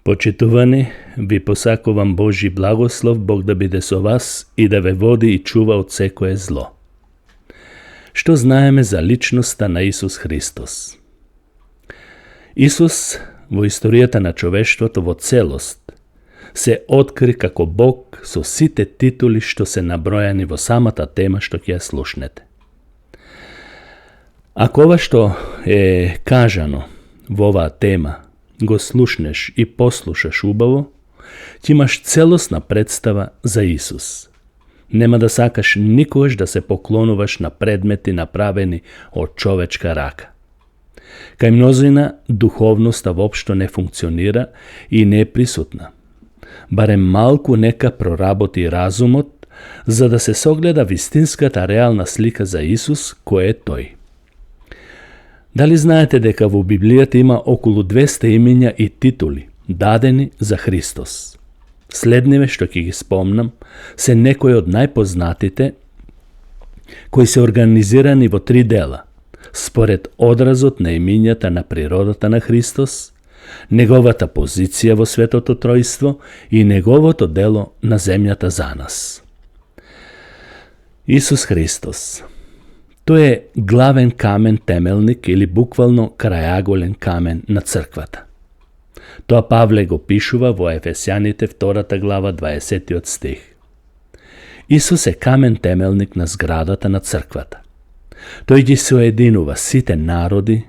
Почитувани, ви посакувам Божи благослов, Бог да биде со вас и да ве води и чува од секое зло. Што знаеме за личноста на Исус Христос? Исус во историјата на човештвото во целост се откри како Бог со сите титули што се набројани во самата тема што ќе ја слушнете. Ако ова што е кажано во оваа тема го слушнеш и послушаш убаво, ќе имаш целосна представа за Исус. Нема да сакаш никогаш да се поклонуваш на предмети направени од човечка рака. Кај мнозина духовноста воопшто не функционира и не е присутна. Барем малку нека проработи разумот, за да се согледа вистинската реална слика за Исус, кој е Тој. Дали знаете дека во Библијата има околу 200 имиња и титули дадени за Христос? Следниве што ќе ги спомнам се некои од најпознатите кои се организирани во 3 дела, според одразот на имињата на природата на Христос, неговата позиција во Светото Тројство и неговото дело на земјата за нас. Исус Христос. Тој е главен камен темелник или буквално крајаголен камен на црквата. Тоа Павле го пишува во Ефесјаните 2 глава 20 стих. Исус е камен темелник на зградата на црквата. Тој ги соединува сите народи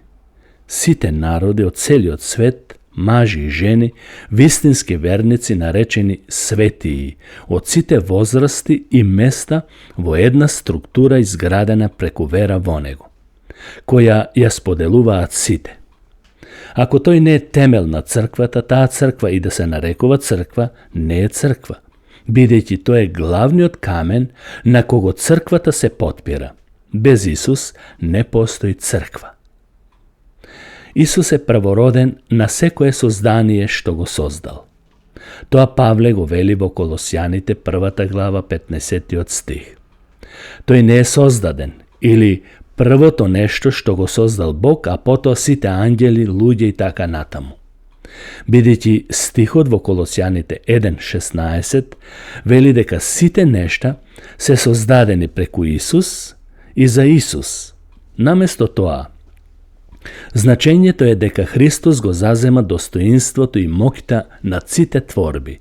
од целиот свет, мажи и жени, вистински верници наречени светии, од сите возрасти и места во една структура изградена преку вера во него, која ја споделуваат сите. Ако тој не е темел на црквата, таа црква и да се нарекува црква, не е црква, бидејќи тој е главниот камен на кого црквата се потпира. Без Исус не постои црква. Исус е првороден на секое создание што го создал. Тоа Павле го вели во Колосјаните 1 глава 15 стих. Тој не е создаден или првото нешто што го создал Бог, а потоа сите ангели, луѓе и така натаму. Бидејќи стихот во Колосјаните 1:16 вели дека сите нешта се создадени преку Исус и за Исус. Наместо тоа, значењето е дека Христос го зазема достоинството и моќта на сите творби,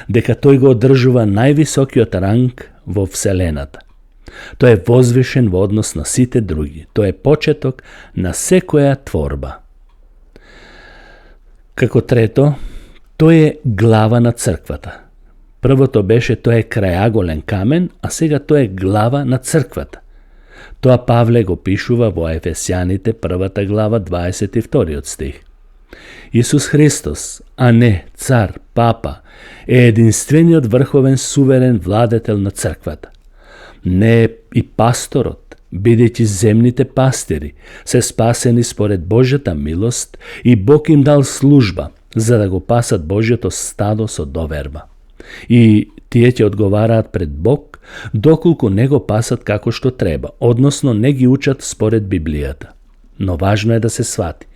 дека тој го одржува највисокиот ранг во Вселената. Тој е возвишен во однос на сите други. Тој е почеток на секоја творба. Како трето, тој е глава на црквата. Првото беше тој е крајаголен камен, а сега тој е глава на црквата. Тоа Павле го пишува во Ефесјаните 1 глава 22 стих. Исус Христос, а не цар, папа, е единствениот врховен суверен владетел на црквата. Не е и пасторот, бидејќи земните пастири се спасени според Божјата милост и Бог им дал служба за да го пасат Божјото стадо со доверба. И тие ќе одговараат пред Бог доколку не го пасат како што треба, односно не ги учат според Библијата. Но важно е да се свати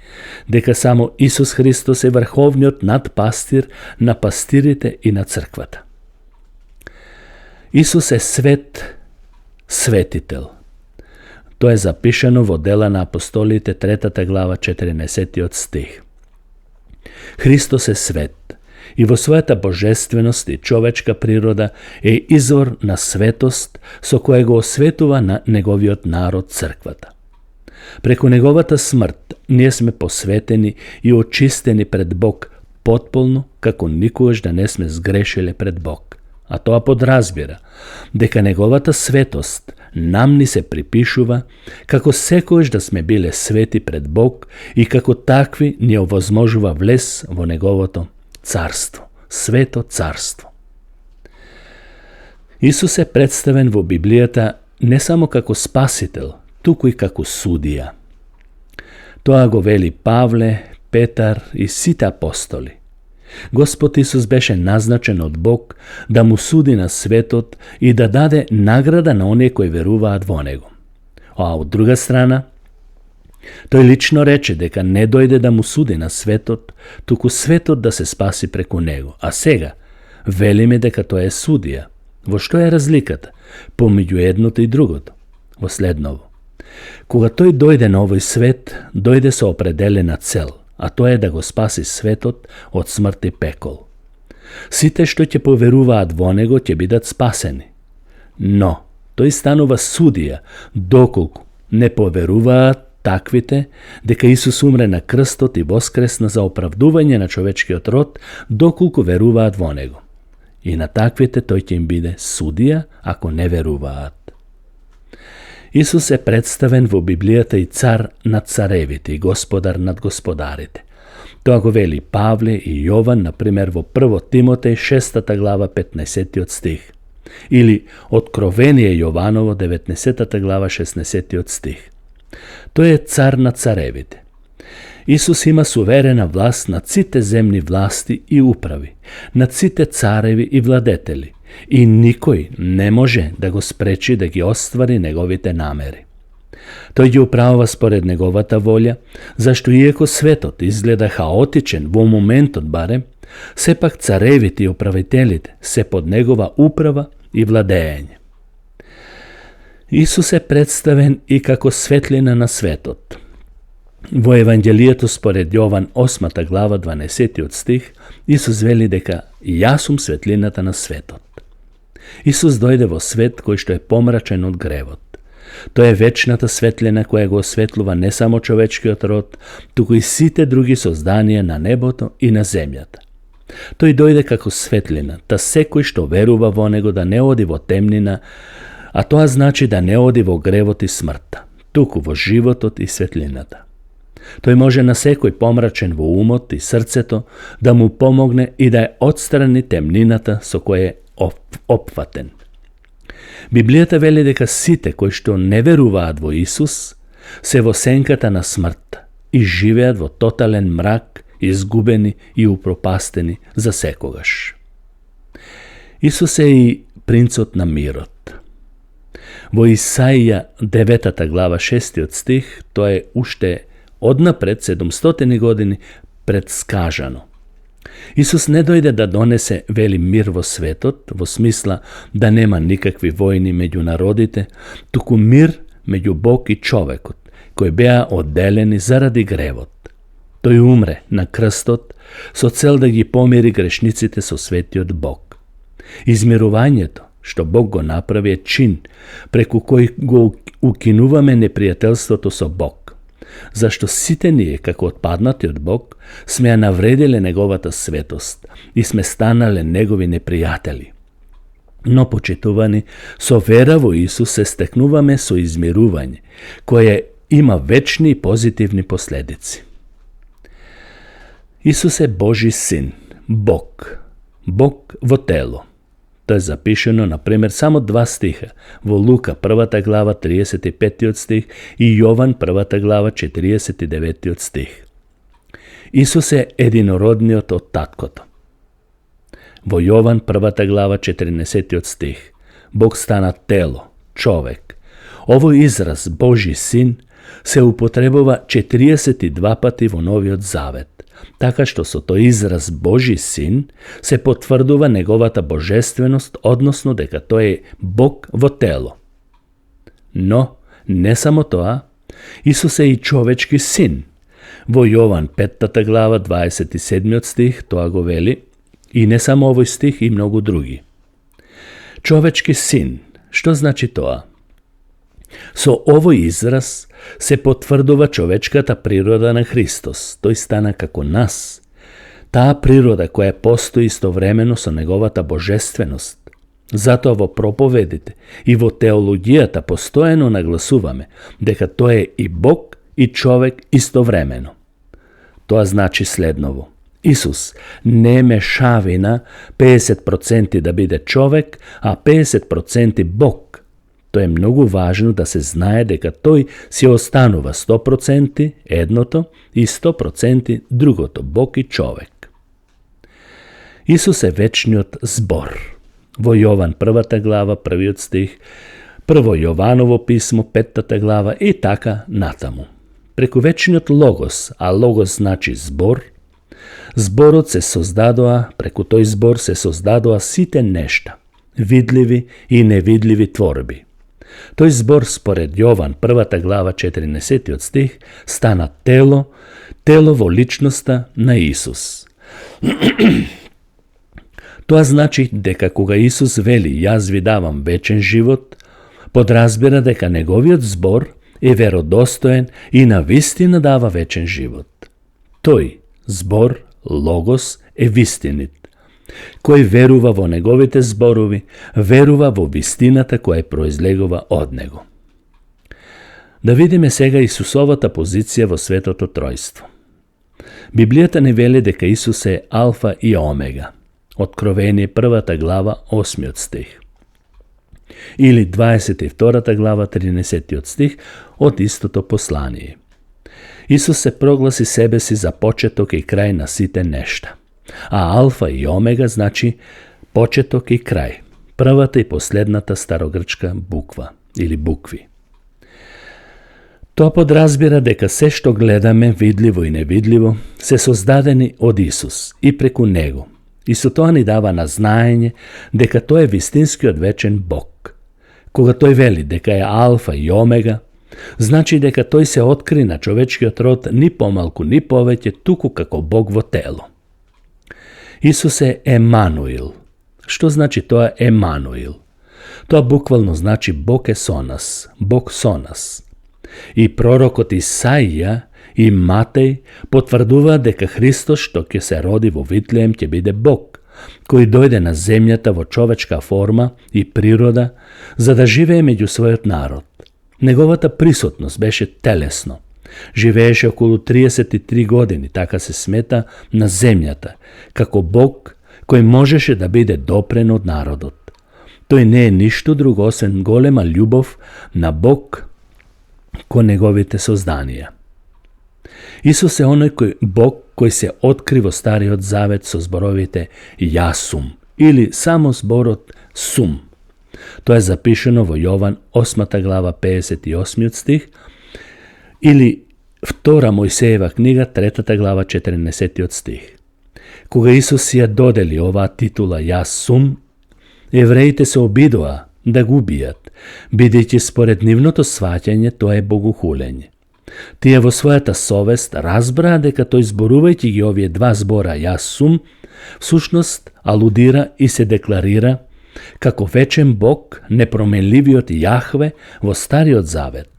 дека само Исус Христос е врховниот надпастир на пастирите и на црквата. Исус е светител. Тоа е запишано во Дела на апостолите 3 глава 14 стих. Христос е свет и во својата божественост и човечка природа е извор на светост со која го осветува на неговиот народ црквата. Преку неговата смрт ние сме посветени и очистени пред Бог потполно, како никогаш да не сме сгрешиле пред Бог. А тоа подразбира дека неговата светост нам ни се припишува како секојаш да сме биле свети пред Бог и како такви ни овозможува влез во неговото царство, свето царство. Исус е представен во Библијата не само како спасител, туку и како судија. Тоа го вели Павле, Петар и сите апостоли. Господ Исус беше назначен од Бог да му суди на светот и да даде награда на оние кои веруваат во него. А од друга страна, Тој лично рече дека не дојде да му суди на светот, туку светот да се спаси преку него. А сега, велиме дека тој е судија. Во што е разликата помеѓу едното и другото? Во следново. Кога тој дојде на овој свет, дојде со определена цел, а тоа е да го спаси светот од смрт и пекол. Сите што ќе поверуваат во него ќе бидат спасени. Но, тој станува судија, доколку не поверуваат таквите дека Исус умре на крстот и воскресна за оправдување на човечкиот род, доколку веруваат во него. И на таквите тој ќе им биде судија ако не веруваат. Исус е представен во Библијата и цар над царевите и господар над господарите. Тоа го вели Павле и Јован, например, во 1 Тимотеј 6 глава 15 стих. Или Откровение Јованово 19 глава 16 стих. Тој е цар над царевите. Исус има суверена власт над сите земни власти и управи, над сите цареви и владетели, и никој не може да го спречи да ги оствари неговите намери. Тој ги управува според неговата волја, зашто иако светот изгледа хаотичен во моментот барем, сепак царевите и управителите се под негова управа и владење. Исус е представен и како светлина на светот. Во Евангелието според Јован 8 глава 12 стих, Исус вели дека јас сум светлината на светот. Исус дојде во свет кој што е помрачен од гревот. Тоа е вечната светлина која го осветлува не само човечкиот род, туку и сите други созданија на небото и на земјата. Тој дојде како светлина, та секој што верува во него да не оди во темнина, а тоа значи да не оди во гревот и смртта, туку во животот и светлината. Тој може на секој помрачен во умот и срцето да му помогне и да ја отстрани темнината со која е опфатен. Библијата вели дека сите кои што не веруваат во Исус се во сенката на смртта и живеат во тотален мрак, изгубени и упропастени за секогаш. Исус е и принцот на мирот. Во Исаија 9 глава 6 стих тоа е уште однапред 700 години предскажано. Исус не дојде да донесе вели мир во светот, во смисла да нема никакви војни меѓу народите, туку мир меѓу Бог и човекот, кои беа одделени заради гревот. Тој умре на крстот со цел да ги помири грешниците со светиот Бог. Измирувањето што Бог го направи е чин преку кој го укинуваме непријателството со Бог. Зашто сите ние, како отпаднати од Бог, сме ја навредиле неговата светост и сме станале негови непријатели. Но, почитувани, со вера во Исус се стекнуваме со измирување, кое има вечни и позитивни последици. Исус е Божи син, Бог, Бог во тело. Тоа е запишено, например, само 2 стиха во Лука 1 глава 35 стих и Јован 1 глава 49 стих. Исус е единородниот од таткото. Во Јован 1 глава 14 стих Бог стана тело, човек. Овој израз Божи син се употребува 42 пати во Новиот Завет, така што со тој израз Божи син се потврдува неговата божественост, односно дека тој е Бог во тело. Но, не само тоа, Исус е и човечки син. Во Јован 5 глава 27 стих тоа го вели, и не само овој стих и многу други. Човечки син, што значи тоа? Со овој израз се потврдува човечката природа на Христос. Тој стана како нас. Таа природа која постои истовремено со неговата божественост. Затоа во проповедите и во теологијата постојано нагласуваме дека тој е и Бог и човек истовремено. Тоа значи следново. Исус не е мешавина 50% да биде човек, а 50% Бог. Тоа е многу важно да се знае дека тој си останува 100% едното и 100% другото, Бог и човек. Исус е вечниот збор. Во Јован 1 глава, 1 стих, 1 Јованово писмо, 5 глава и така натаму. преку вечниот логос, а логос значи збор, зборот се создадоа, преку тој збор се создадоа сите нешта, видливи и невидливи творби. Тој збор според Јован, 1 глава, 14 стих, стана тело во личноста на Исус. Тоа значи дека кога Исус вели јас ви давам вечен живот, подразбира дека неговиот збор е веродостоен и навистина дава вечен живот. Тој збор, логос, е вистинит. Кој верува во неговите зборови, верува во вистината која произлегува од него. Да видиме сега Исусовата позиција во Светото Тројство. Библијата не вели дека Исус е Алфа и Омега. Откровение 1 глава 8 стих. Или 22 глава 13 стих од истото послание. Исус се прогласи себе си за почеток и крај на сите нешта. А Алфа и Омега значи почеток и крај. Првата и последната старогрчка буква или букви. Тоа подразбира дека се што гледаме, видливо и невидливо, се создадени од Исус и преку Него. И со тоа ни дава на знаење дека тој е вистинскиот вечен Бог. Кога тој вели дека е Алфа и Омега, значи дека тој се откри на човечкиот род ни помалку ни повеќе туку како Бог во тело. Исус е Емануил. Што значи тоа Емануил? Тоа буквално значи Бог е со нас, Бог со нас. И пророкот Исаија и Матеј потврдуваат дека Христос што ќе се роди во Витлеем ќе биде Бог, кој дојде на земјата во човечка форма и природа, за да живее меѓу својот народ. Неговата присутност беше телесно. Живееше околу 33 години, така се смета, на земјата, како Бог кој можеше да биде допрен од народот. Тој не е ништо друго освен голема љубов на Бог кон неговите созданија. Исус е оној Бог кој се откри во Стариот Завет со зборовите «Јас сум» или само зборот «Сум». Тоа е запишено во Јован 8 глава 58 стих или 2 Мојсеева книга 3 глава 14 стих. Кога Исус ја додели оваа титула «Јас сум», евреите се обидоа да го убијат, бидејќи според нивното сваќање тоа е богохулење. Тие во својата совест разбраа дека тој зборувајќи ги овие два збора «Јас сум», всушност алудира и се декларира како вечен Бог, непроменливиот Јахве во Стариот Завет.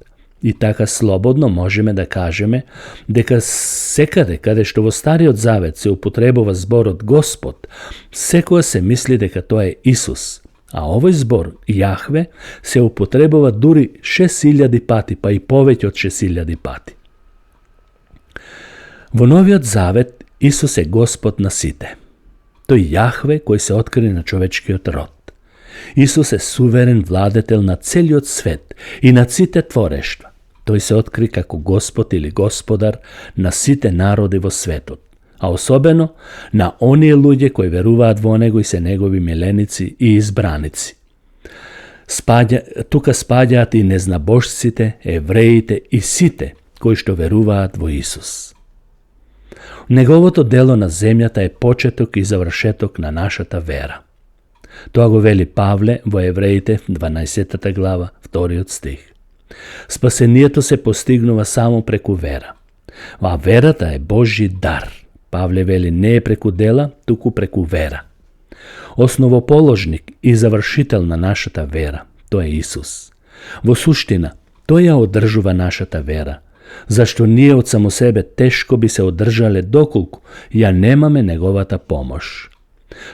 И така слободно можеме да кажеме дека секаде каде што во Стариот Завет се употребува зборот Господ, секоја се мисли дека тоа е Исус, а овој збор Јахве се употребува дури 6000 пати, па и повеќе од 6000 пати. Во Новиот Завет Исус е Господ на сите. Тој Јахве кој се откри на човечкиот род. Исус е суверен владетел на целиот свет и на сите творештва. Тој се откри како Господ или Господар на сите народи во светот, а особено на оние луѓе кои веруваат во Него и се Негови миленици и избраници. Тука спаѓаат и незнабожците, евреите и сите кои што веруваат во Исус. Неговото дело на земјата е почеток и завршеток на нашата вера. Тоа го вели Павле во Евреите 12 глава 2 стих. Спасението се постигнува само преку вера. А верата е Божји дар. Павле вели не е преку дела, туку преку вера. Основоположник и завршител на нашата вера, тој е Исус. Во суштина, тој ја одржува нашата вера, зашто ние од само себе тешко би се одржале доколку ја немаме неговата помош.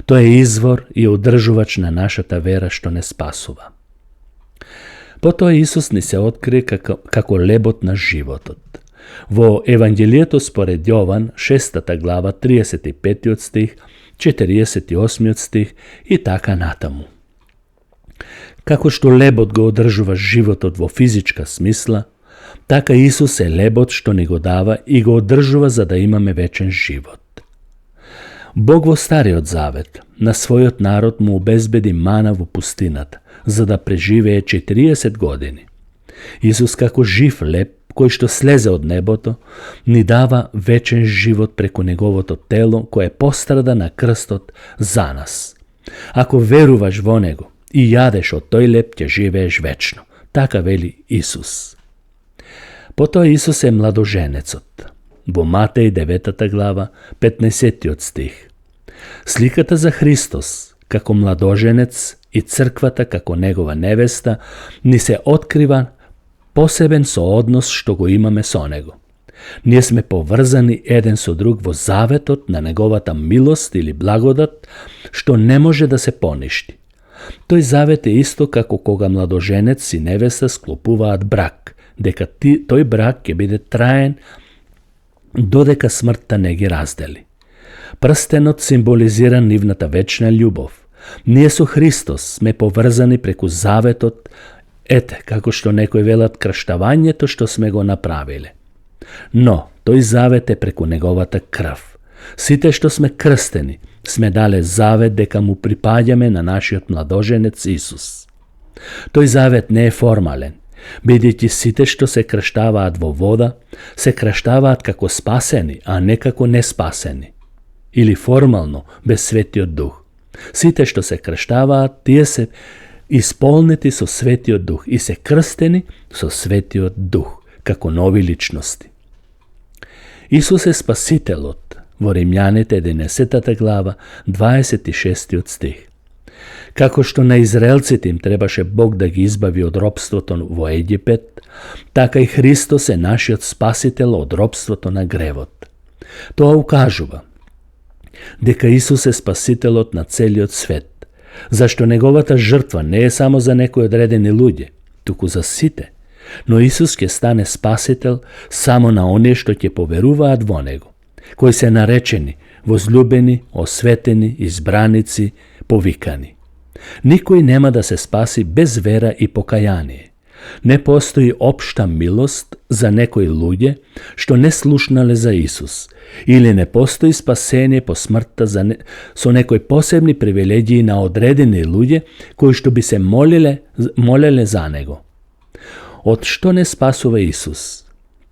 Тој е извор и одржувач на нашата вера што не спасува. Потоа Исус ни се открие како лебот на животот. Во Евангелието според Јован, 6 глава, 35 стих, 48 стих и така натаму. Како што лебот го одржува животот во физичка смисла, така Исус е лебот што ни го дава и го одржува за да имаме вечен живот. Бог во Стариот Завет на својот народ му обезбеди мана во пустината, за да преживее 40 години. Исус како жив леб кој што слезе од небото, ни дава вечен живот преку неговото тело, кое пострада на крстот за нас. Ако веруваш во него и јадеш од тој леп, ќе живееш вечно. Така вели Исус. Потоа Исус е младоженецот. Во Матеј 9 глава, 15 стих. Сликата за Христос како младоженец и црквата како негова невеста ни се открива посебен сооднос што го имаме со него. Ние сме поврзани еден со друг во заветот на неговата милост или благодат, што не може да се поништи. Тој завет е исто како кога младоженец и невеста склопуваат брак, дека тој брак ќе биде траен додека смртта не ги раздели. Прстенот символизира нивната вечна љубов. Ние со Христос сме поврзани преку заветот, ете, како што некои велат крштавањето што сме го направиле. Но, тој завет е преку неговата крв. Сите што сме крстени, сме дале завет дека му припаѓаме на нашиот младоженец Исус. Тој завет не е формален, бидејќи сите што се крштаваат во вода, се крштаваат како спасени, а не како неспасени. Или формално, без Светиот Дух. Сите што се крштаваат, тие се исполнети со Светиот Дух и се крстени со Светиот Дух, како нови личности. Исус е Спасителот, во Римјаните 11 глава, 26 стих. Како што на израелците им требаше Бог да ги избави од робството во Египет, така и Христос е нашиот Спасител од робството на гревот. Тоа укажува дека Исус е Спасителот на целиот свет, зашто неговата жртва не е само за некои одредени луѓе, туку за сите, но Исус ќе стане Спасител само на оние што ќе поверуваат во него, кои се наречени, возлюбени, осветени, избраници, повикани. Никој нема да се спаси без вера и покаяние. Не постои општа милост за некои луѓе што не слушнале за Исус, или не постои спасение по смртта со некои посебни привилегии на одредени луѓе кои што би се молеле за него. Од што не спасува Исус?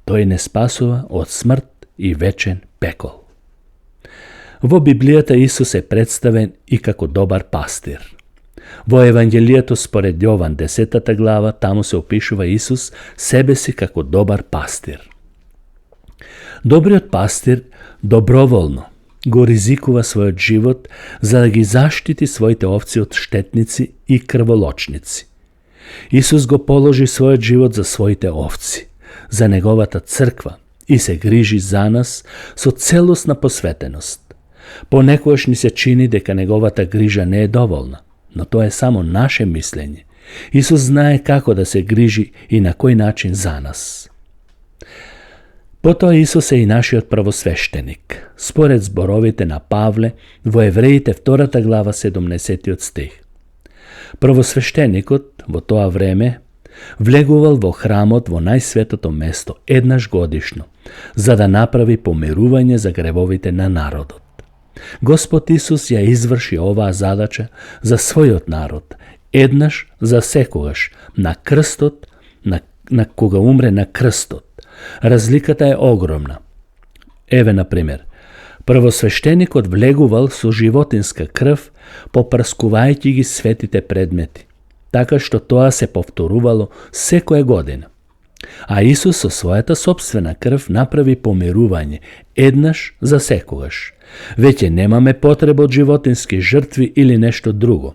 Тој не спасува од смрт и вечен пекол. Во Библијата Исус е представен и како добар пастир. Во Евангелието според Јован 10 глава, таму се опишува Исус себе си како добар пастир. Добриот пастир доброволно го ризикува својот живот за да ги заштити своите овци од штетници и крволочници. Исус го положи својот живот за своите овци, за неговата црква и се грижи за нас со целосна посветеност. Понекогаш ни се чини дека неговата грижа не е доволна, но тоа е само наше мислење. Исус знае како да се грижи и на кој начин за нас. Потоа Исус е и нашиот првосвештеник, според зборовите на Павле во Евреите 2 глава 17 стих. Првосвештеникот во тоа време влегувал во храмот во најсветото место еднаш годишно, за да направи помирување за гревовите на народот. Господ Исус ја изврши оваа задача за својот народ, еднаш за секогаш, на крстот, на кога умре на крстот. Разликата е огромна. Еве, например, првосвештеникот влегувал со животинска крв, попрскувајќи ги светите предмети, така што тоа се повторувало секоја година. А Исус со својата сопствена крв направи помирување, еднаш за секогаш. Веќе немаме потреба од животински жртви или нешто друго.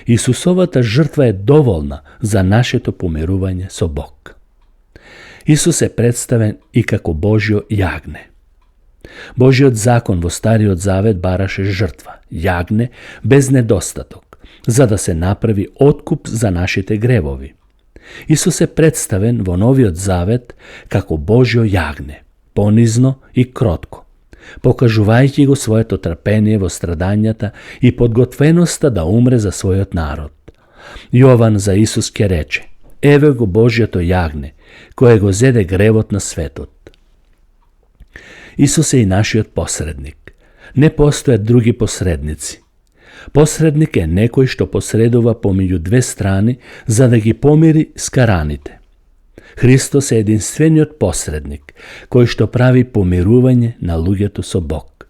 Исусовата жртва е доволна за нашето помирување со Бог. Исус е представен и како Божјо јагне. Божјиот закон во Стариот Завет бараше жртва, јагне без недостаток, за да се направи откуп за нашите гревови. Исус е представен во Новиот Завет како Божјо јагне, понизно и кротко, покажувајќи го своето трпение во страдањата и подготвеноста да умре за својот народ. Јован за Исус ќе рече: еве го Божјото јагне, кое го зеде гревот на светот. Исус е и нашиот посредник. Не постојат други посредници. Посредник е некој што посредува помеѓу две страни за да ги помири скараните. Христос е единствениот посредник, кој што прави помирување на луѓето со Бог.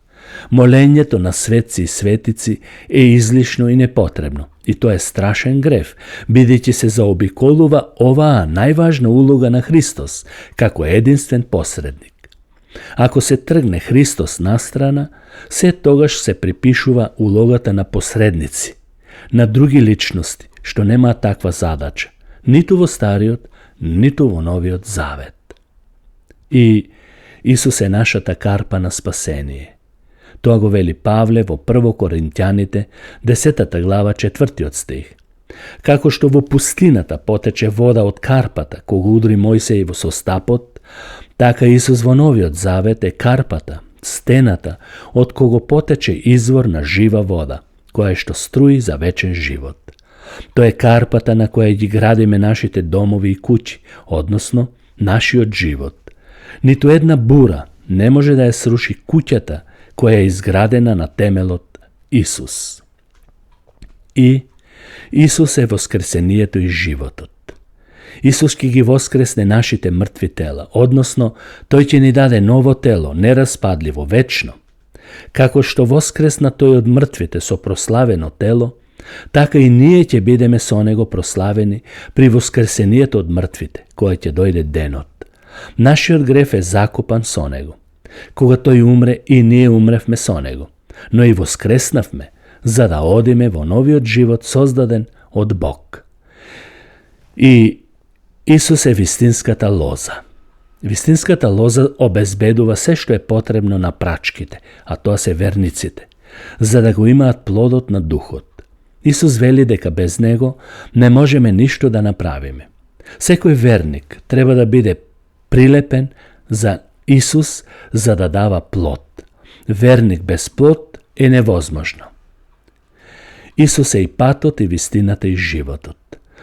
Молењето на светци и светици е излишно и непотребно, и тоа е страшен грев, бидејќи се заобиколува оваа најважна улога на Христос, како единствен посредник. Ако се тргне Христос настрана, се тогаш се припишува улогата на посредници, на други личности, што немаат таква задача, ниту во Стариот, ниту во Новиот Завет. И Исус е нашата карпа на спасение. Тоа го вели Павле во 1 Коринтјаните, 10 глава, 4 стих. Како што во пустината потече вода од карпата, кога удри Мојсеј во состапот, така Исус во Новиот Завет е карпата, стената, од кого потече извор на жива вода, која што струи за вечен живот. Тоа е карпата на која ги градиме нашите домови и куќи, односно нашиот живот. Ниту една бура не може да ја сруши куќата која е изградена на темелот Исус. И Исус е воскресението и животот. Исус ќе ги воскресне нашите мртви тела, односно тој ќе ни даде ново тело, нераспадливо, вечно. Како што воскресна тој од мртвите со прославено тело, така и ние ќе бидеме со него прославени при воскресението од мртвите, кога ќе дојде денот. Нашиот греф е закопан со него. Кога тој умре, и ние умревме со него, но и воскреснавме, за да одиме во новиот живот создаден од Бог. И Исус е вистинската лоза. Вистинската лоза обезбедува се што е потребно на прачките, а тоа се верниците, за да го имаат плодот на духот. Исус вели дека без него не можеме ништо да направиме. Секој верник треба да биде прилепен за Исус за да дава плод. Верник без плод е невозможно. Исус е и патот, и вистината, и животот.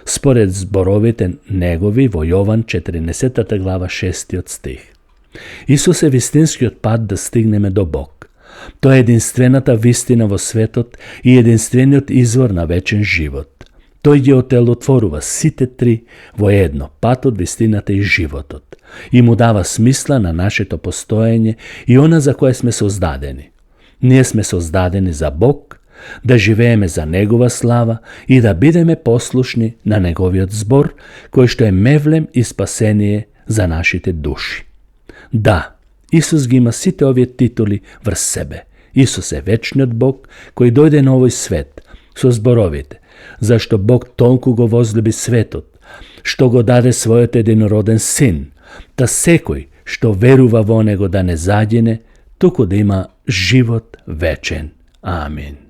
Според зборовите негови во Јован 14 глава 6 стих. Исус е вистинскиот пат да стигнеме до Бог. Тоа е единствената вистина во светот и единствениот извор на вечен живот. Тој ги отелотворува сите три во едно, патот, вистината и животот, и му дава смисла на нашето постоење и она за кое сме создадени. Ние сме создадени за Бог, да живееме за Негова слава и да бидеме послушни на Неговиот збор, кој што е мевлем и спасение за нашите души. Да, Исус ги има сите овие титули врз себе. Исус е вечниот Бог кој дојде на овој свет со зборовите, зашто Бог толку го возлюби светот, што го даде својот единороден син, та секој што верува во него да не загине, туку да има живот вечен. Амин.